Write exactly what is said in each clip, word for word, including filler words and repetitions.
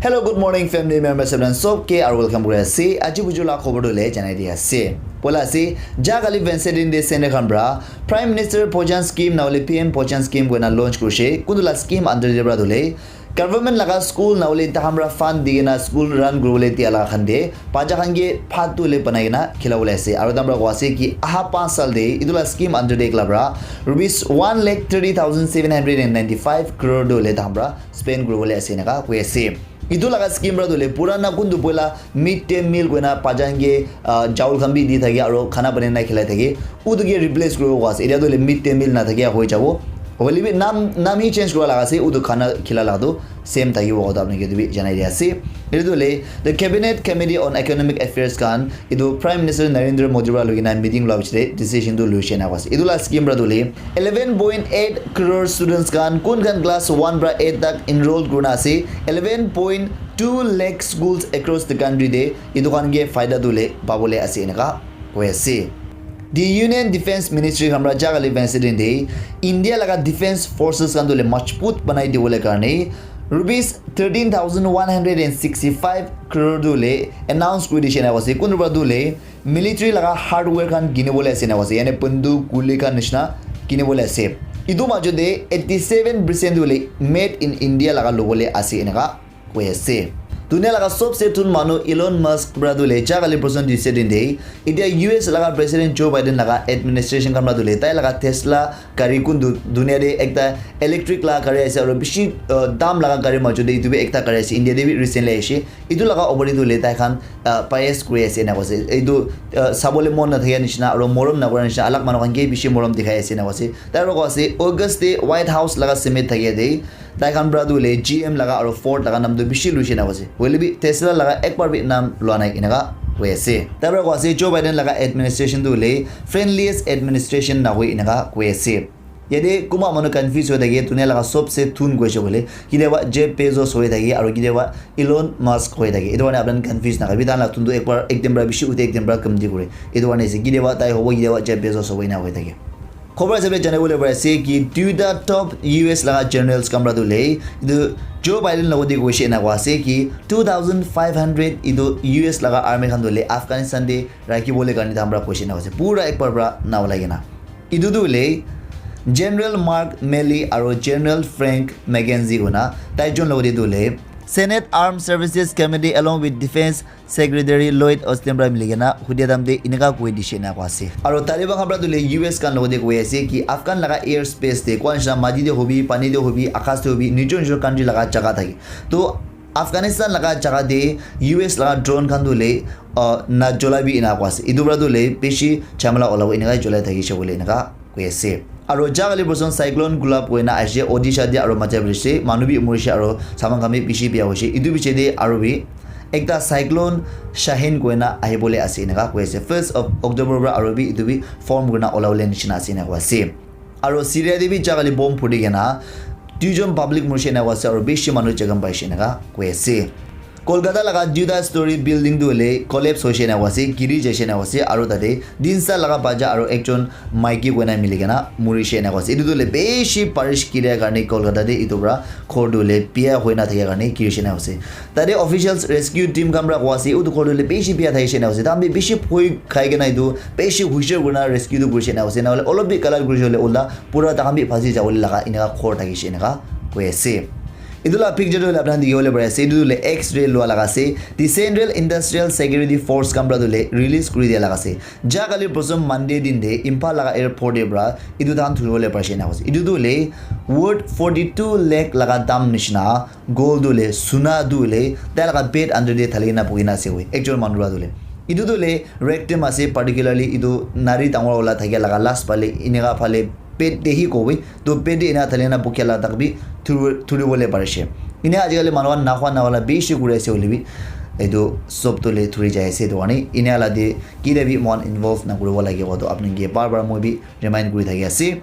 Hello, good morning, family members, everyone. Sob ke aru welcome kuri ase. Aji buju la khobor tu le janai di ase. Poila ase, ja kali Wednesday din de Senate khan pra Prime Minister Pojan scheme na hole P M Pojan scheme koina launch kurishe. Kuntu la scheme under de pra tu le government laga school na hole tahan pra fund di kena school run kuribole dia laga khan de bacha khan ke phat tu le banai kena khilabole ase. Aru tahan pra koa ase ki aha panch sal de itu la scheme under de ekla pra rupees one lakh thirty thousand seven hundred and ninety five crore tu le tahan pra spend kuribole ase eneka koi ase. Itu laga scheme pra tu le purana kuntu poila mid day meal koina bacha khan ke ah, chawal khan bi di thake aro khana banai na khilai thake. Utu ke replace kuribo koa ase. Etia tu le mid day meal na thake hoi jabo. Hoile bi nam nam hi change kura laga ase. Utu khana khila laga tu same thakibo koa tu apni ke tu bi janai di ase. Etu tu le the Cabinet Committee on Economic Affairs khan itu Prime Minister Narendra Modi pra loi kena meeting lua pichete decision tu luishe na koa ase. Itu la scheme pra tu le eleven point eight crore students khan kun khan class one pra eight tak enroll kurina ase. Eleven point two lakh schools across the country de itu khan ke faida tu le pabole ase eneka koi ase. The Union Defense Ministry khan pra ja kali Wednesday din de India laga defense forces khan tu le majbut banai dibole karne rupees thirteen thousand one hundred and sixty five crore tu le announce kuri dishe na koa ase. Kun pra tu le military laga hardware khan kinibole ase na koa ase, yane banduk, guli khan nishina kinibole ase. Itu majo de eighty seven percent tu le made in India laga lobole ase eneka koi ase. Dunia laga sobse thun manu Elon Musk pra tu le ja kali person tu se din de, etia U S laga President Joe Biden laga administration khan pra tu le tai laga Tesla gari kuntu dunia de ekta electric laga gari ase aro bishi uh, dam laga gari majo de itu bi ekta gari ase, India de bi recently aise. Itu laga opor de tu le tai khan uh, bias kuri ase ena koise. Itu uh, sabole mon na thaka nishina aro morom na kura nishina alak manu khan ke bishi morom dikhai ase ena koise. Tai pra koa ase August de White House laga summit thake de tai khan pra tu le G M laga aro Ford laga nam tu bishi luishe na koise. Hoile bi Tesla laga ek bar bi nam lua nai eneka koi ase. Tai pra koa ase Joe Biden laga administration tu le friendliest administration na hoi eneka koi ase. Yate kunba manu confuse hoi thake, dunia laga sobse thun koise koile, kitiaba Jeff Bezos hoi thake, aro kitiaba Elon Musk hoi thake. Etu karne apni khan confuse na karibi, tahan la thun tu ek bar, ek din pra bishi uthe, ek din pra kamti kore. Etu karne ase, kitiaba tai hobo, kitiaba Jeff Bezos hobo, ena hoi thake. Khobor hisabe jane bole pari ase ki duita top U S laga generals khan pra tu le, etu Joe Biden logot te koise ena koa ase ki two thousand five hundred etu U S laga army khan tu le Afghanistan te rakhi bole karne tahan pra koise ena koa ase. Pura ek bar pra na ulai kena. Etu tu hoile General Mark Milley aro General Frank McKenzie koina tai jon logot te tu hoile Senate Armed Services Committee along with Defense Secretary Lloyd Austin pra mili kena hudia time te eneka koi dishe ena koa ase. Aro Taliban khan pra tu hoile U S khan logot te koi ase ki Afghan laga air space te koi nishina mati te hobi, pani te hobi, akas te hobi, nijor nijor country laga jaga thake. To Afghanistan laga jaga te U S laga drone khan tu hoile uh, na jola bi ena koa ase. Etu pra tu hoile bishi jhamela olabo eneka cholai thakishe koile eneka koi ase. Aro ja kali boson cyclone Gulab koina aishe Odisha te aro Madhya Pradesh te manu bi morishe aro saman khan bi bishi biya hoishe. Etu piche te aro bi ekta cyclone Shaheen koina ahibole ase eneka koi ase. First of October pra aro bi etu bi form kurina olabole nishina ase eneka koi ase. Aro Syria te bi ja kali bomb phudi kena duijon public morishe eneka koi ase aro bishi manu jakham paishe eneka koi ase. Kolkata laga duita story building tu hoile collapse hoishe ena koa ase, giri jaishe ena koa ase, aro tate tinta laga bacha aro ekjon maiki koina mili kena morishe ena koa ase. Etu tu hoile bishi barish giria karne Kolkata te etu pra ghor tu hoile biya hoina thakia karne girishe ena koa ase. Tate officials rescue team khan pra koa ase, utu ghor tu hoile bishi biya thakishe ena koa ase. Tahan bi bishi bhoi khai kena etu bishi hushar kurina rescue tu kurishe ena koa ase. Nahole olop bi galat kurishe hoile ulta pura tahan bi phasi jabole laga eneka ghor thakishe eneka koi ase. Etu la picture tu hoile apni khan dikhi bole pari ase, etu tu hoile X-ray lua laga ase, the Central Industrial Security Force khan pra tu hoile release kuri dia laga ase. Ja kali boson Monday din te Imphal laga airport te pra etu tahan thuri bole parishe ena koa ase. Etu tu hoile worth forty two lakh laga dam nishina gold tu hoile suna tu hoile tai laga bed under te thali kena buhi kena ase koi ekjon manu pra tu hoile. Etu tu hoile rectum ase, particularly etu nari dangor wala thakia laga last phale eneka phale pet te hi kobi, to pet te ena thali na bukya la tak bi thuri, thuri bole parishe. Ena ajikali manu khan nakhwa nawala bishi kuri ase hoile bi etu sob tu le thuri jai ase. Etu karne ena la te kile bi mon involve na kuribo lage koa to apni ke bar bar moi bi remind kuri thaki ase.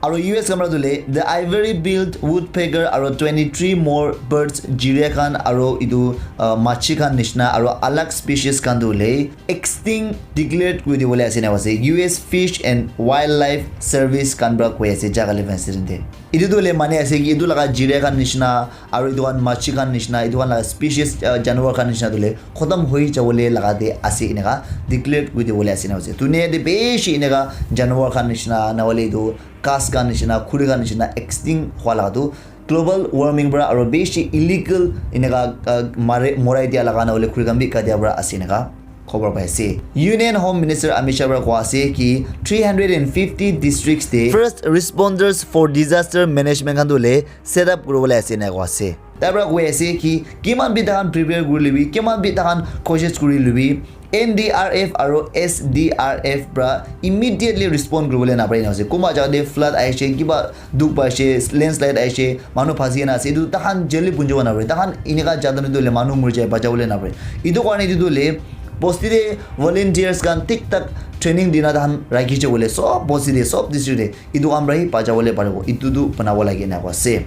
Aro U S khan para tu le, the ivory-billed woodpecker aro twenty-three more birds, jiria khan aro etu, uh, machi khan nishina aro alag species khan tu le extinct declared kuri dibole ase ena ase. U S Fish and Wildlife Service khan para koi ase jaga le incident te. Etu tu le mani ase ki etu laga jiria khan nishina aro etu khan machi khan nishina, etu khan laga species, uh, janwar khan nishina tu le khotom hoi jabole laga te ase eneka declare kuri dibole ase ena ase. Dunia te bishi eneka janwar khan nishina na hoile etu ghas khan nishina, khuri khan nishina extinct hua laga tu global warming para aro bishi illegal eneka, uh, mare, morai dia laga na hoile khuri khan bi katia para ase eneka khobor pai ase. Union Home Minister Amit Shah para koa ase ki three hundred and fifty districts te first responders for disaster management khan tu le set up kuribole ase ena koa ase. Tai para koi ase ki kiman bi tahan prepare kuri lobi, kiman bi tahan koshish kuri lobi, N D R F aro S D R F para immediately respond kuribole napare ena ase. Kunba jaga te flood ahishe, kiba dukh paishe, landslide ahishe, manu phasi kena ase, etu tahan jail te punjibo napare. Tahan eneka jagah te tu le manu muri jai, bachabole napare. Etu karne etu tu le bosti te volunteers khan thik thak training dina tahan rakhi jabole sob bosti te, sob district te etu khan para hi bachabole paribo. Etu tu banabo lage ena koa ase.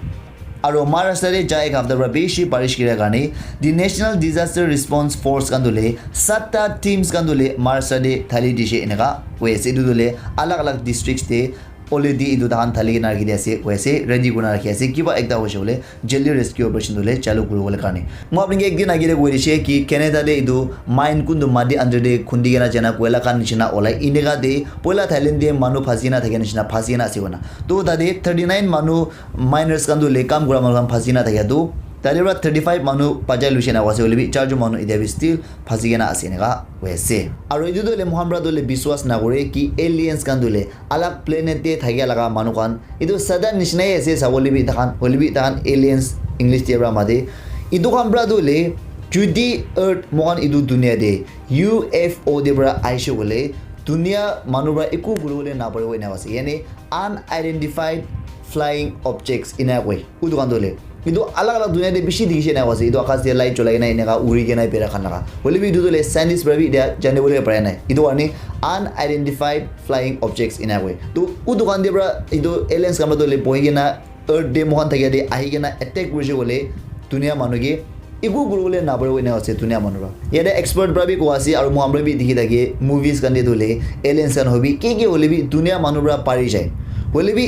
Aro Maharashtra te jai ek hafta para bishi barish kira karne the National Disaster Response Force khan tu le satta teams khan tu le Maharashtra te thali dishe eneka koi ase. Etu tu le alag alag districts te already etu tahan thali kena rakhi di ase, koi ase, ready kurina rakhi ase, kiba ekta hoishe bole jaldi rescue operation tu le chalu kuribole karne. Moi apni ke ek din age te koi dishe ki Canada te etu mine kuntu mati under te khundi kena jana koila khan nishina olai. Eneka te poila Thailand te manu phasi kena thake nishina phasi kena ase koina. To tate thirty nine manu miners khan tu le kam kura manu khan phasi kena thake tu tate para thirty five manu bachai luishe na ase hoile bi charjon manu etia bi still phasi kena ase eneka koi ase. Aro etu tu le moikhan para tu le biswas nakore ki aliens khan tu le alag planet te thakia laga manu khan etu satta nishinai ase sabole bi takhan, hoile bi takhan aliens English te para mate. Etu khan para tu le jodi earth moikhan etu dunia te U F O te para ahishe koile dunia manu para eku kuribole naparibo ena ase. Yani unidentified flying objects ena koi. Utu khan tu le etu alag alag dunia te bishi dikhishe ena ase. Etu akas te light cholai kena eneka uri kena bera khan laga. Hoile bi etu tu le scientist para bi etia janibole pare nai. Etu karne unidentified flying objects ena koi. To utu khan te para etu aliens khan para tu le bohi kena earth te moikhan thakia te ahi kena attack kurishe koile dunia manu ke eku kuribole naparibo ena ase dunia manu para. Yate expert para bi koa ase aro moikhan para bi dikhi thake movies khan te tu le aliens khan hobi ki ki hoile bi dunia manu para pari jai. Hoile bi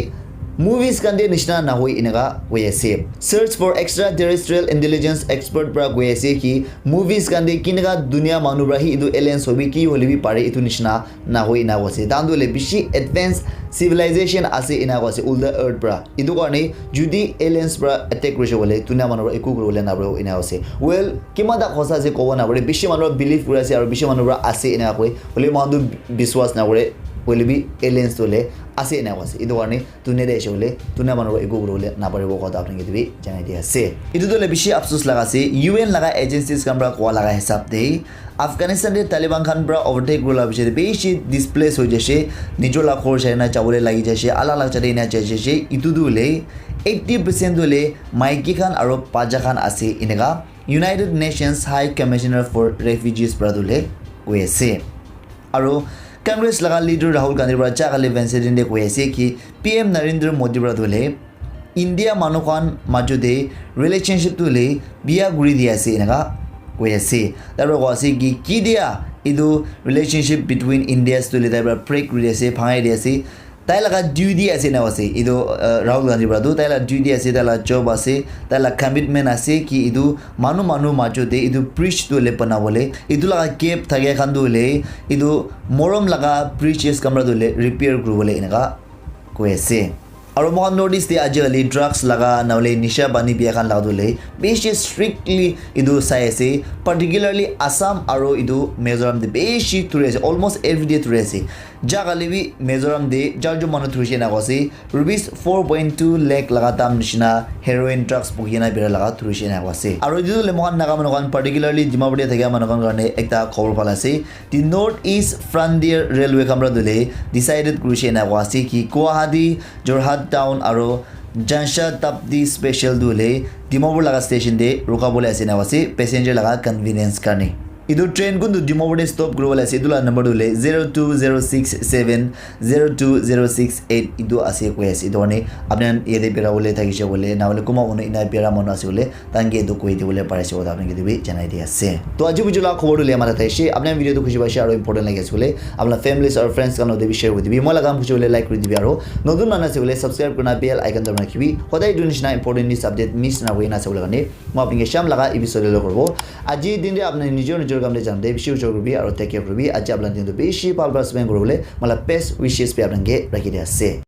movies khan te nishina nahoi eneka hoi ase. Search for extraterrestrial intelligence expert para koi ase ki movies khan te kineka dunia manu para hi etu aliens hobi ki hoile bi pare etu nishina nahoi ena koi ase. Tahan tu hoile bishi advanced civilization ase ena koi ase ulta earth para. Etu karne jodi aliens para attack kurishe koile dunia manu para eku kuribole naparibo ena koi ase. Well, kiman ta hosa ase kobo napare. Bishi manu para believe kuri ase aro bishi manu para ase ena koi. Hoile moikhan tu biswas nakore. Hoile bi aliens tu hoile ase ena koi ase. Etu karne dunia te ahishe koile dunia manu para eku kuribole naparibo kotha apni ke etu bi janai di ase. Etu tu hoile bishi afsus laga ase. U N laga agencies khan para koa laga hisab te Afghanistan te Taliban khan para overtake kurila piche te bishi displace hoi jaise, nijor la ghor chari na jabole lagi jaise, alag alag jate ena jai jaise. Etu tu hoile eighty percent tu hoile maiki khan aro bacha khan ase eneka United Nations High Commissioner for Refugees para tu hoile koi ase. Aro Congress laga leader Rahul Gandhi para ja kali Wednesday din te koi ase ki P M Narendra Modi para tu hoile India manu khan majo te relationship tu hoile biya kuri di ase eneka koi ase. Tar para koi ase ki ki dia etu relationship between Indias tu hoile tai para break kuri di ase, bhangai di ase. Tai laga duty ase ena ase. Etu, uh, Rahul Gandhi para tu tai laga duty ase, tai laga job ase, tai laga commitment ase ki etu manu manu majo te etu bridge tu hoile banabole, etu laga gap thakia khan tu hoile etu morom laga bridges khan para tu hoile repair kuribole eneka koi ase. Aro moikhan North East te ajikali drugs laga nahole nisha pani biya khan laga tu hoile bishi strictly etu sai ase, particularly Assam aro etu Mizoram te bishi thuri ase, almost every day thuri ase. Ja kali bi Mizoram te charjon manu thurishe ena koi ase, rupees four point two lakh laga dam nishina heroin drugs bukhi kena bera laga thurishe ena koi ase. Aro etu tu hoile moikhan Naga manu khan, particularly Dimapur te thakia manu khan karne ekta khobor bhal ase. The North East Frontier Railway khan para tu hoile decided kurishe ena koi ase ki Guwahati, Jorhat Town aro Jansha Tapti Special tu hoile Dimapur laga station te rukabole ase ena koi ase, passenger laga convenience karne. Etu train kuntu Dimapur te stop kuribole ase, etu la number tu hoile zero two zero six seven zero two zero six eight, etu ase koi ase. Etu karne apni khan yate bera bole thakishe koile, na hoile kunba manu ena bera manu ase koile, tahan ke etu koi dibole pari ase koile apni khan ke etu bi janai di ase. To aji buju la khobor tu le mara thaishe, apni khan video tu khushi paishe aro important lagi ase koile, apni la families aro friends khan logote bi share kuri dibi. Moi la kam khushi hoile like kuri dibi aro notun manu ase koile subscribe kurina bell icon dabai rakhibi. Hodai etu nishina important news update miss na hoina ase koile karne moi apni ke sham laga episode te log koribo. Aji din te apni nijor nijor kam te jan te bishi ujor kuribi aro take care kuribi. Aji apni din tu bishi bhal bhal spend kuribole moi la best wishes bi apni ke rakhi di ase.